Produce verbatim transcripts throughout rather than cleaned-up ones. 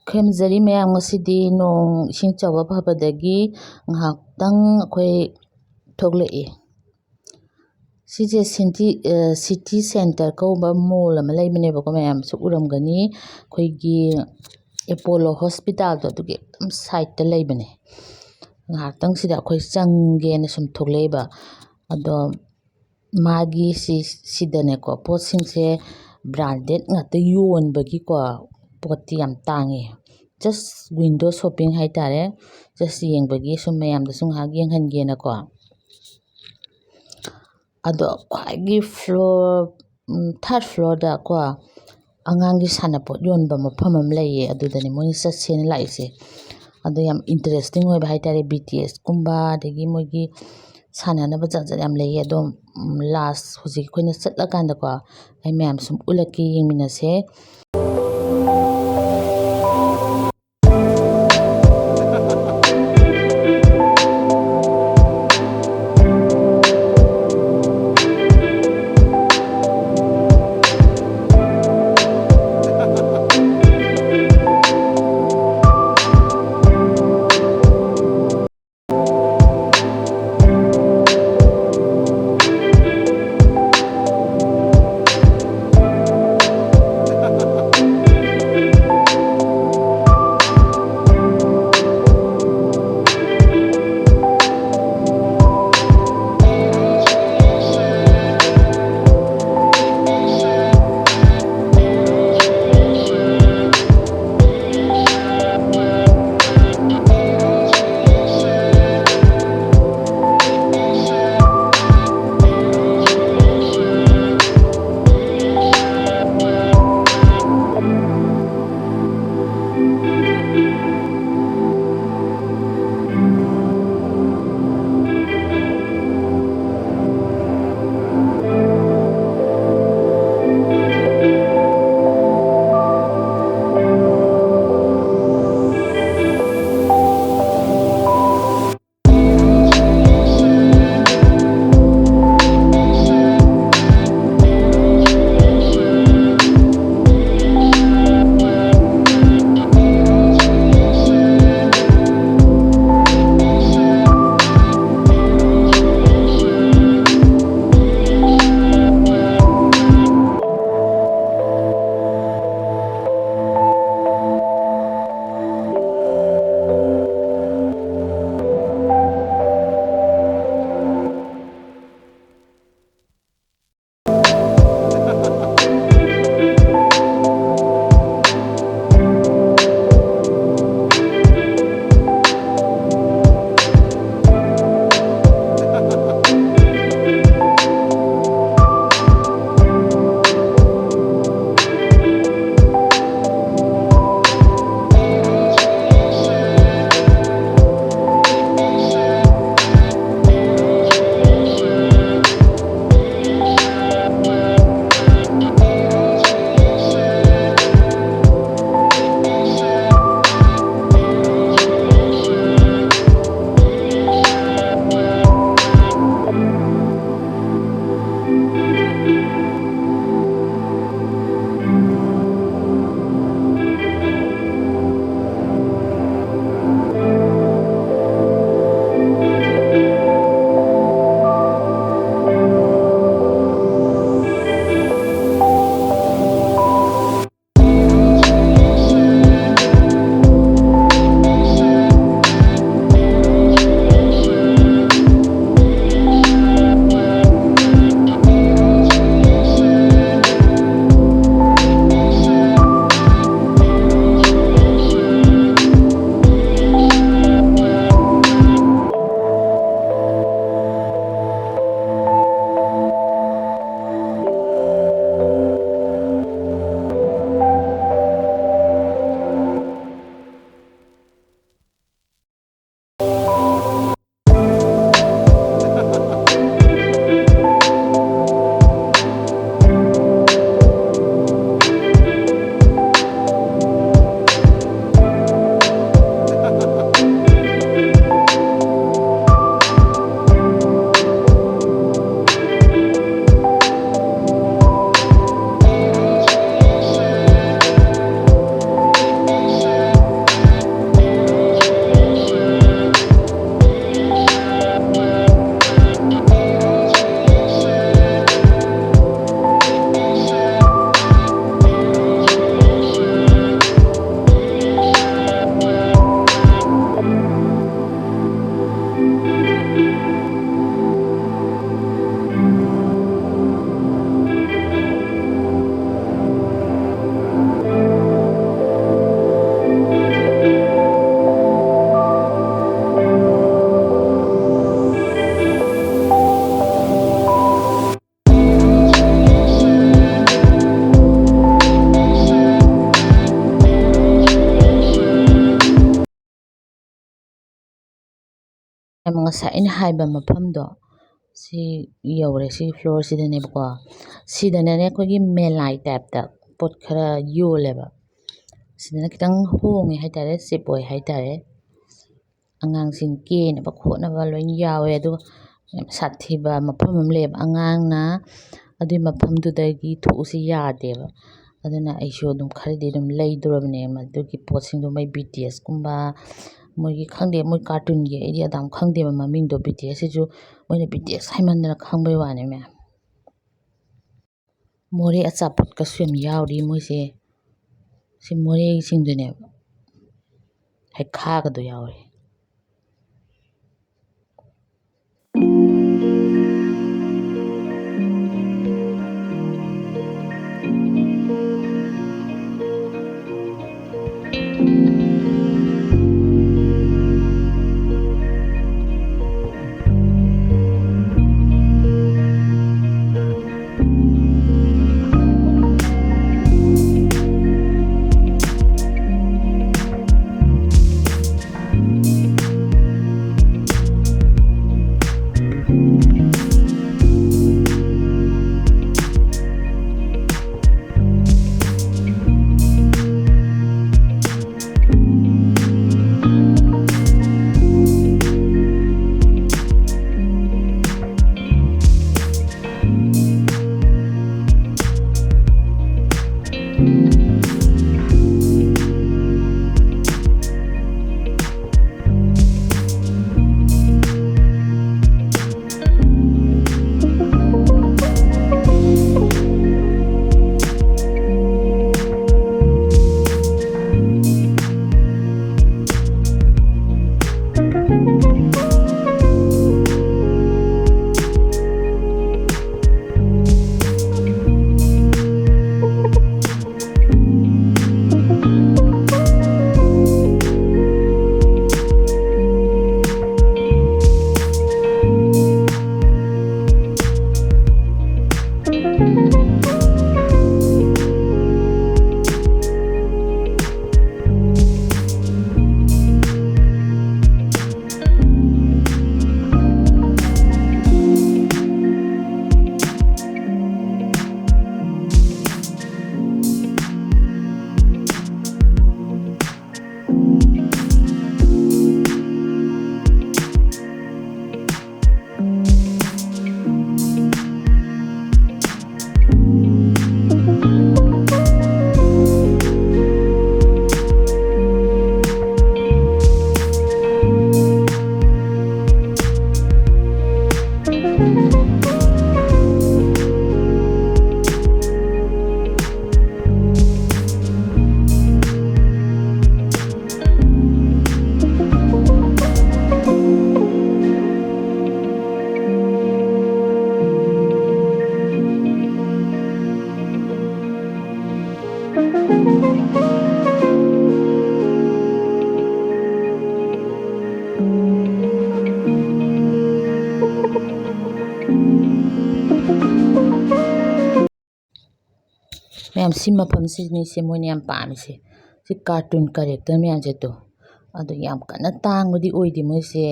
ꯈꯨꯔꯨꯝꯖꯔꯤ ꯃꯌꯥꯝ, ꯉꯁꯤꯗꯤ ꯅꯣꯡ ꯏꯁꯤꯡ ꯆꯥꯎꯕ ꯐꯕꯗꯒꯤ ꯉꯥꯏꯍꯥꯛꯇꯪ ꯑꯩꯈꯣꯏ ꯊꯣꯛꯂꯛꯏ꯫ ꯁꯤꯁꯦ ꯁꯤꯟꯇꯤ-, ꯑ, ꯁꯤꯇꯤ ꯁꯦꯟꯇꯔ ꯀꯧꯕ ꯃꯣꯜ ꯑꯃ ꯂꯩꯕꯅꯦꯕꯀꯣ, ꯃꯌꯥꯝꯁꯨ ꯎꯔꯝꯒꯅꯤ꯫ ꯑꯩꯈꯣꯏꯒꯤ ꯑꯦꯄꯣꯂꯣ ꯍꯣꯁꯄꯤꯇꯥꯜꯗꯣ ꯑꯗꯨꯒꯤ ꯑꯗꯨꯝ ꯁꯥꯏꯠꯇ ꯂꯩꯕꯅꯦ꯫ ꯉꯥꯏꯍꯥꯛꯇꯪ ꯁꯤꯗ ꯑꯩꯈꯣꯏ ꯆꯪꯒꯦꯅ ꯁꯨꯝ ꯊꯣꯛꯂꯛꯏꯕ꯫ ꯑꯗꯣ ꯃꯥꯒꯤ ꯁꯤ-, ꯁꯤꯗꯅꯦꯀꯣ, ꯄꯣꯠꯁꯤꯡꯁꯦ ꯕ꯭ꯔꯥꯟꯗꯦꯠ ꯉꯥꯛꯇ ꯌꯣꯟꯕꯒꯤꯀꯣ, ꯄꯣꯠꯇꯤ ꯌꯥꯝ ꯇꯥꯡꯉꯦ꯫ ꯖꯁ ꯋꯤꯟꯗꯣ ꯁꯣꯞꯄꯤꯡ ꯍꯥꯏꯇꯥꯔꯦ꯫ ꯖꯁ ꯌꯦꯡꯕꯒꯤ ꯁꯨꯝ ꯃꯌꯥꯝꯗꯁꯨ ꯉꯥꯏꯍꯥꯛ ꯌꯦꯡꯍꯟꯒꯦꯅꯀꯣ꯫ ꯑꯗꯣ ꯈ꯭ꯋꯥꯏꯒꯤ ꯐ꯭ꯂꯣꯔ, ꯎꯝ, ꯊꯥꯔꯠ ꯐ꯭ꯂꯣꯔꯗ ꯀꯣ, ꯑꯉꯥꯡꯒꯤ ꯁꯥꯟꯅꯄꯣꯠ ꯌꯣꯟꯕ ꯃꯐꯝ ꯑꯃ ꯂꯩꯌꯦ, ꯑꯗꯨꯗꯅꯦ ꯃꯣꯏꯅ ꯆꯠꯁꯦꯅ ꯂꯥꯛꯏꯁꯦ꯫ ꯑꯗꯣ ꯌꯥꯝ ꯏꯟꯇꯔꯦꯁꯇꯤꯡ ꯑꯣꯏꯕ ꯍꯥꯏꯇꯥꯔꯦ, ꯕꯤ ꯇꯤ ꯑꯦꯁꯀꯨꯝꯕ, ꯑꯗꯒꯤ ꯃꯣꯏꯒꯤ ꯁꯥꯟꯅꯅꯕ ꯖꯥꯠ ꯖꯥꯠ ꯌꯥꯝ ꯂꯩꯌꯦ꯫ ꯑꯗꯣ, ꯎꯝ, ꯂꯥꯁ ꯍꯧꯖꯤꯛ ꯑꯩꯈꯣꯏꯅ ꯆꯠꯂꯀꯥꯟꯗꯀꯣ, ꯑꯩ ꯃꯌꯥꯝ ꯁꯨꯝ ꯎꯠꯂꯛꯀꯦ, ꯌꯦꯡꯃꯤꯟꯅꯁꯦ꯫ ꯌꯥꯝ ꯉꯁꯥꯏ ꯑꯩꯅ ꯍꯥꯏꯕ ꯃꯐꯝꯗꯣ ꯁꯤ ꯌꯧꯔꯦ, ꯁꯤ floorꯁꯤꯗꯅꯦꯕꯀꯣ꯫ ꯁꯤꯗꯅꯅꯦ ꯑꯩꯈꯣꯏꯒꯤ ꯃꯦꯂꯥꯏ typeꯇ ꯄꯣꯠ ꯈꯔ ꯌꯣꯜꯂꯦꯕ꯫ ꯁꯤꯗꯅ ꯈꯤꯇꯪ ꯍꯣꯡꯉꯦ ꯍꯥꯏꯇꯥꯔꯦ, cheap ꯑꯣꯏ ꯍꯥꯏꯇꯥꯔꯦ꯫ ꯑꯉꯥꯡꯁꯤꯡ ꯀꯦꯅꯕ ꯈꯣꯠꯅꯕ ꯂꯣꯏ ꯌꯥꯎꯋꯦ꯫ ꯑꯗꯨꯒ ꯌꯥꯝ ꯁꯥꯊꯤꯕ ꯃꯐꯝ ꯑꯃ ꯂꯩꯌꯦꯕ, ꯑꯉꯥꯡꯅ ꯑꯗꯨꯏ ꯃꯐꯝꯗꯨꯗꯒꯤ ꯊꯣꯛꯎꯁꯤ ꯌꯥꯗꯦꯕ꯫ ꯑꯗꯨꯅ ꯑꯩꯁꯨ ꯑꯗꯨꯝ ꯈꯔꯗꯤ ꯑꯗꯨꯝ ꯂꯩꯗꯣꯔꯕꯅꯦ ꯃꯗꯨꯒꯤ ꯄꯣꯠꯁꯤꯡꯗꯣ꯫ ꯃꯣꯏ BTSꯀꯨꯝꯕ, ꯃꯣꯏꯒꯤ ꯈꯪꯗꯦ, ꯃꯣꯏ cartoonꯒꯤ ꯑꯩꯗꯤ ꯑꯗꯥꯝ ꯈꯪꯗꯦꯕ ꯃꯃꯤꯡꯗꯣ꯫ BTSꯁꯤꯁꯨ ꯃꯣꯏꯅ BTS ꯍꯥꯏꯃꯟꯗꯅ ꯈꯪꯕꯩ ꯋꯥꯅꯦ ꯃꯌꯥꯝ꯫ ꯃꯣꯔꯦ ꯑꯆꯥꯄꯣꯠꯀꯁꯨ ꯌꯥꯝ ꯌꯥꯎꯔꯤ ꯃꯣꯏꯁꯦ꯫ ꯁꯤ ꯃꯣꯔꯦꯒꯤꯁꯤꯡꯗꯨꯅꯦꯕ꯫ ꯍꯩꯈꯥꯒꯗꯣ ꯌꯥꯎꯔꯤ꯫ ꯌꯥꯝ ꯁꯤ ꯃꯐꯝꯁꯤꯅꯤꯁꯦ ꯃꯣꯏꯅ ꯌꯥꯝ ꯄꯥꯝꯃꯤꯁꯦ꯫ ꯁꯤ cartoon character ꯃꯌꯥꯝꯁꯦ ꯇꯣ꯫ ꯑꯗꯣ ꯌꯥꯝ ꯀꯟꯅ ꯇꯥꯡꯕꯗꯤ ꯑꯣꯏꯗꯦ ꯃꯣꯏꯁꯦ꯫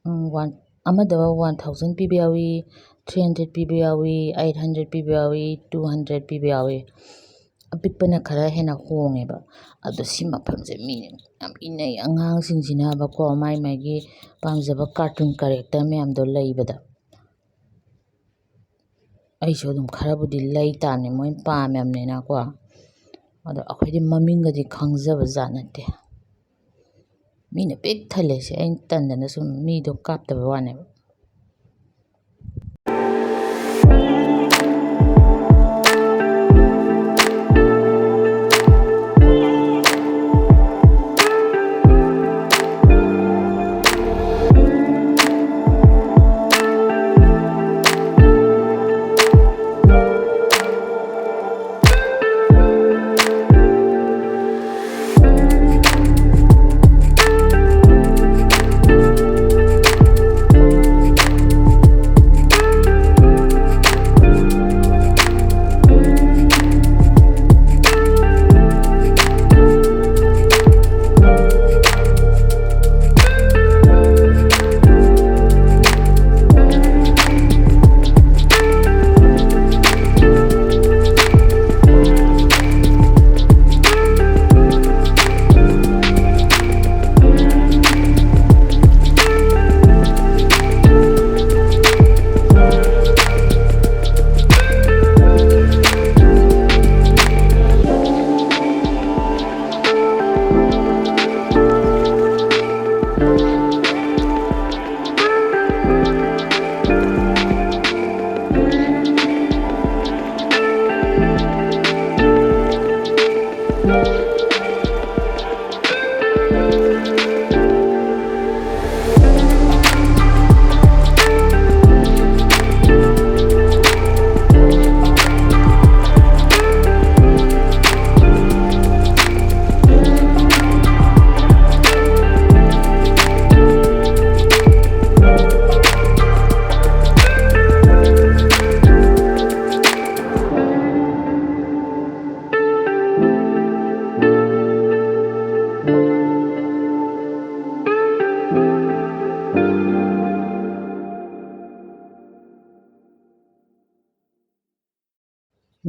ꯎꯝ, one, ꯑꯃꯗ one thousand ꯄꯤꯕ ꯌꯥꯎꯏ, three hundred ꯄꯤꯕ ꯌꯥꯎꯏ, eight hundred ꯄꯤꯕ ꯌꯥꯎꯏ, two hundred ꯄꯤꯕ ꯌꯥꯎꯏ꯫ ꯑꯄꯤꯛꯄꯅ ꯈꯔ ꯍꯦꯟꯅ ꯍꯣꯡꯉꯦꯕ꯫ ꯑꯗꯣ ꯁꯤ ꯃꯐꯝꯁꯦ ꯃꯤ ꯌꯥꯝ ꯏꯟꯅꯩ꯫ ꯑꯉꯥꯡꯁꯤꯡꯁꯤꯅꯕꯀꯣ ꯃꯥꯏ ꯃꯥꯏꯒꯤ ꯄꯥꯝꯖꯕ cartoon character ꯃꯌꯥꯝꯗꯣ ꯂꯩꯕꯗ꯫ ꯑꯩꯁꯨ ꯑꯗꯨꯝ ꯈꯔꯕꯨꯗꯤ ꯂꯩ ꯇꯥꯕꯅꯤ, ꯃꯣꯏ ꯄꯥꯝꯃꯕꯅꯤꯅꯀꯣ꯫ ꯑꯗꯣ ꯑꯩꯈꯣꯏꯗꯤ ꯃꯃꯤꯡꯒꯗꯤ ꯈꯪꯖꯕ ꯖꯥꯠ ꯅꯠꯇꯦ꯫ ꯃꯤꯅ ꯄꯤꯛ ꯊꯜꯂꯦ ꯁꯦ, ꯑꯩꯅ ꯇꯟꯗꯅ ꯁꯨꯝ ꯃꯤꯗꯣ ꯀꯥꯞꯇꯕ ꯋꯥꯅꯦꯕ꯫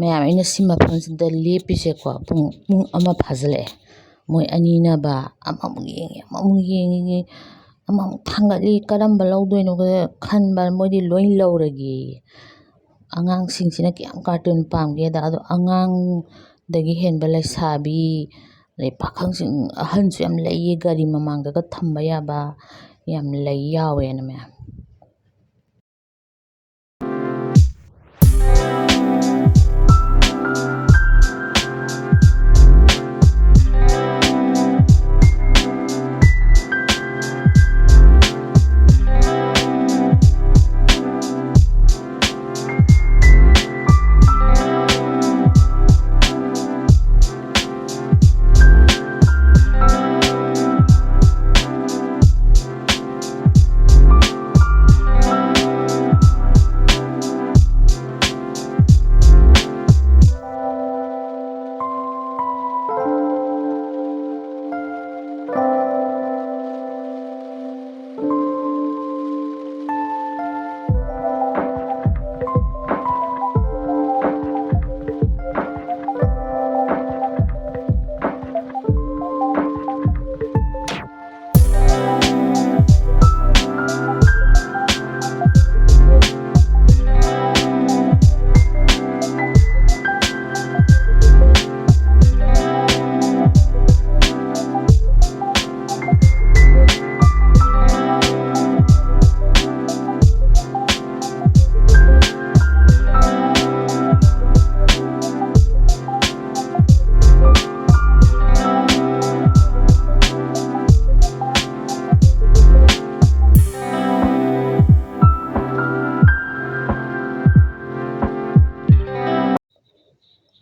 ꯃꯌꯥꯝ, ꯑꯩꯅ ꯁꯤ ꯃꯐꯝꯁꯤꯗ ꯂꯦꯞꯄꯤꯁꯦꯀꯣ, ꯄꯨꯡ, ꯄꯨꯡ ꯑꯃ ꯐꯥꯖꯤꯜꯂꯛꯑꯦ꯫ ꯃꯣꯏ ꯑꯅꯤꯅꯕ ꯑꯃꯃꯨꯛ ꯌꯦꯡꯉꯤ, ꯑꯃꯃꯨꯛ ꯌꯦꯡꯉꯤ, ꯑꯃꯃꯨꯛ ꯊꯥꯡꯒꯠꯂꯤ, ꯀꯔꯝꯕ ꯂꯧꯗꯣꯏꯅꯣ ꯈꯟꯕ, ꯃꯣꯏꯗꯤ ꯂꯣꯏ ꯂꯧꯔꯒꯦꯌꯦ꯫ ꯑꯉꯥꯡꯁꯤꯡꯁꯤꯅ ꯀꯌꯥꯝ cartoon ꯄꯥꯝꯒꯦꯗ, ꯑꯗꯣ ꯑꯉꯥꯡꯗꯒꯤ ꯍꯦꯟꯕ ꯂꯩꯁꯥꯕꯤ, ꯑꯗꯩ ꯄꯥꯈꯪꯁꯤꯡ, ꯑꯍꯟꯁꯨ ꯌꯥꯝ ꯂꯩꯌꯦ, ꯒꯥꯔꯤ ꯃꯃꯥꯡꯗꯒ ꯊꯝꯕ ꯌꯥꯕ ꯌꯥꯝ ꯂꯩ, ꯌꯥꯎꯋꯦꯅ ꯃꯌꯥꯝ꯫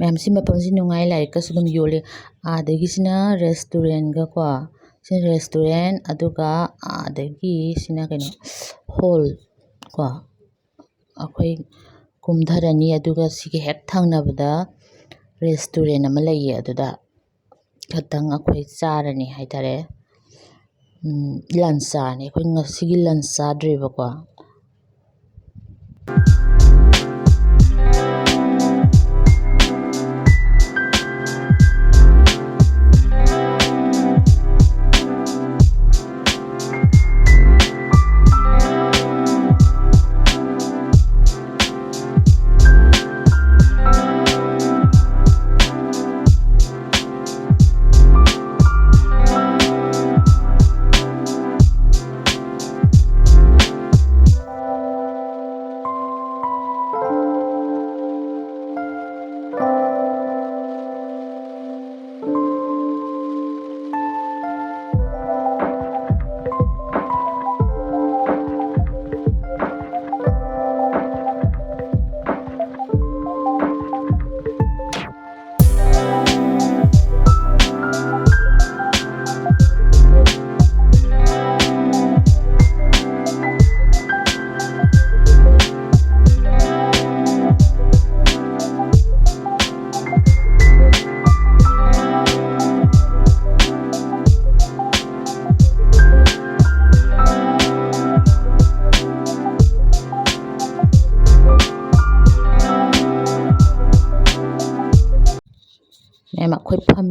ꯃꯌꯥꯝ, ꯁꯤ ꯃꯐꯝꯁꯤ ꯅꯨꯡꯉꯥꯏ, ꯂꯥꯏꯔꯤꯛꯀꯁꯨ ꯑꯗꯨꯝ ꯌꯣꯜꯂꯤ꯫ ꯑꯥꯗꯒꯤꯁꯤꯅ restaurantꯒꯀꯣ, ꯁꯤ restaurant, ꯑꯗꯨꯒ ꯑꯥꯗꯒꯤ ꯁꯤꯅ ꯀꯩꯅꯣ, hall ꯀꯣ꯫ ꯑꯩꯈꯣꯏ ꯀꯨꯝꯊꯔꯅꯤ, ꯑꯗꯨꯒ ꯁꯤꯒꯤ ꯍꯦꯛ ꯊꯪꯅꯕꯗ restaurant ꯑꯃ ꯂꯩꯌꯦ, ꯑꯗꯨꯗ ꯈꯇꯪ ꯑꯩꯈꯣꯏ ꯆꯥꯔꯅꯤ ꯍꯥꯏꯇꯥꯔꯦ꯫ ꯎꯝ, lunch ꯆꯥꯔꯅꯤ꯫ ꯑꯩꯈꯣꯏ ꯉꯁꯤꯒꯤ lunch ꯆꯥꯗ꯭ꯔꯤꯕꯀꯣ꯫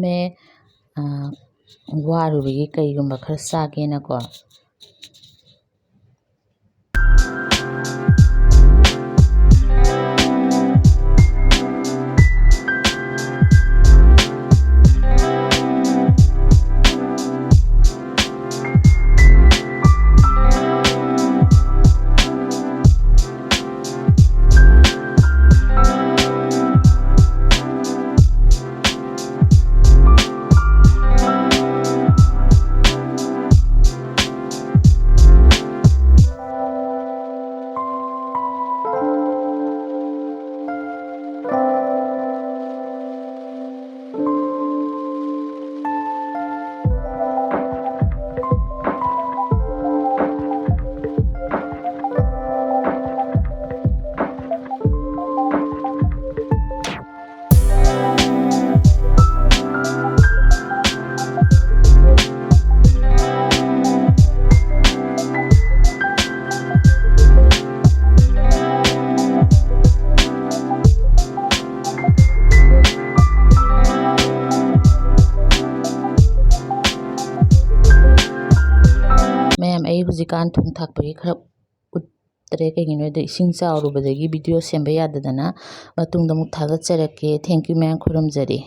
ꯃꯦ, ꯑ, ꯋꯥꯔꯨꯕꯒꯤ ꯀꯩꯒꯨꯝꯕ ꯈꯔ ꯆꯥꯒꯦꯅꯀꯣ꯫ ꯃꯌꯥꯝ, ꯑꯩ ꯍꯧꯖꯤꯛꯀꯥꯟ ꯊꯣꯡ ꯊꯥꯛꯄꯒꯤ ꯈꯔ ꯎꯠꯇ꯭ꯔꯦ, ꯀꯩꯒꯤꯅꯣ ꯍꯥꯏꯗꯤ ꯏꯁꯤꯡ ꯆꯥꯎꯔꯨꯕꯗꯒꯤ video ꯁꯦꯝꯕ ꯌꯥꯗꯗꯅ꯫ ꯃꯇꯨꯡꯗ ꯑꯃꯨꯛ ꯊꯥꯒꯠꯆꯔꯛꯀꯦ꯫ Thank you ꯃꯌꯥꯝ, ꯈꯨꯔꯨꯝꯖꯔꯤ꯫